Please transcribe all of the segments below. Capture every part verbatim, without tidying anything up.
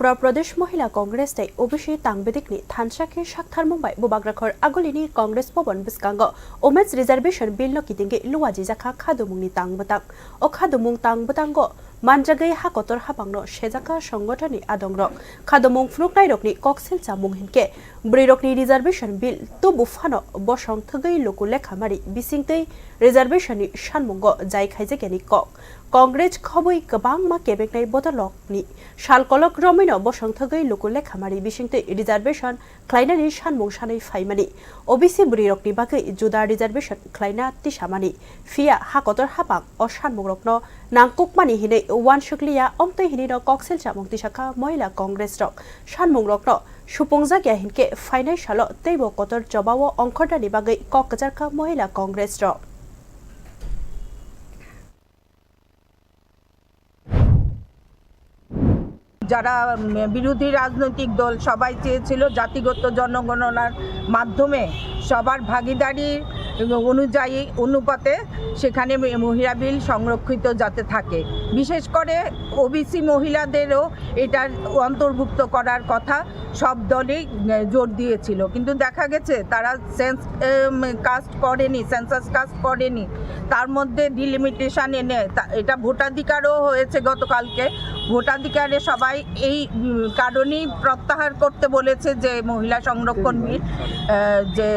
Tripura Pradesh Mohila Congress tei O B C tang bedekni thansa khe saktharmung bai Bubagrakhor Agulini Congress Bhavan bwskango Women's Reservation Bill no kitingwi luajijakha khadumungni tang bwtang. O khadumung tang bwtango manjagwi ha kotor hapangno sejakha songotoni adongrok. Khadumung phunuknairokni koksil chamung hinkhe bwrwirokni reservation bill tubu phano bosong thwgwi luku lekhamari bisingtwi reservation ni sanmungo jai khaijakya ni kok. Congress khobwi kwbangma kebeknai bodolrokni sal kolok romwino bosong thwgwi luku lekhamari bisingtwi reservation khlainani sanmung sanwi phaimani. O B C bwrwirokni bagwi juda reservation khlaina tisamani. Phiya ha kotor hapang o sanmungrokno nangkukmani hinwi uansukliya, omtwi hinwino koksil chamung tisakha Mohila Congress rok. Sanmungrokno supungjak ya hinkhe phainai salo teibo kotor chobao ongkhornani bagwi kok kwcharkha Mohila Congress rok. যারা, উম, বিরোধী রাজনৈতিক দল সবাই চেয়েছিল জাতিগত জনগণনার মাধ্যমে সবার ভাগিদারি অনুযায়ী অনুপাতে সেখানে মে-, মহিলা বিল সংরক্ষিত যাতে থাকে। বিশেষ করে ওবিসি মহিলাদেরও এটার অন্তর্ভুক্ত করার কথা সব দলই, উম, জোর দিয়েছিল। কিন্তু দেখা গেছে তারা সেন্স, উম, কাস্ট করেনি, সেন্সাস কাস্ট করেনি। তার মধ্যে ডিলিমিটেশন এনে তা-, এটা ভোটাধিকারও হয়েছে গতকালকে। ভোটাধিকারে সবাই এই, উম, কারণেই প্রত্যাহার করতে বলেছে যে মহিলা সংরক্ষণ বিল, আহ, যে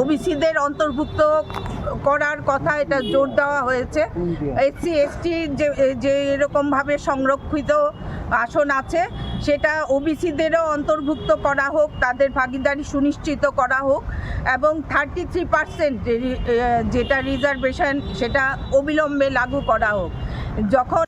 ওবিসিদের অন্তর্ভুক্ত করার কথা এটা জোর দেওয়া হয়েছে। এসসি, এসটি যে, যে এরকমভাবে সংরক্ষিত আসন আছে, সেটা ওবিসিদেরও অন্তর্ভুক্ত করা হোক, তাদের ভাগিদারি সুনিশ্চিত করা হোক এবং থার্টি থ্রি পার্সেন্ট যেটা রিজার্ভেশন, সেটা অবিলম্বে লাগু করা হোক। যখন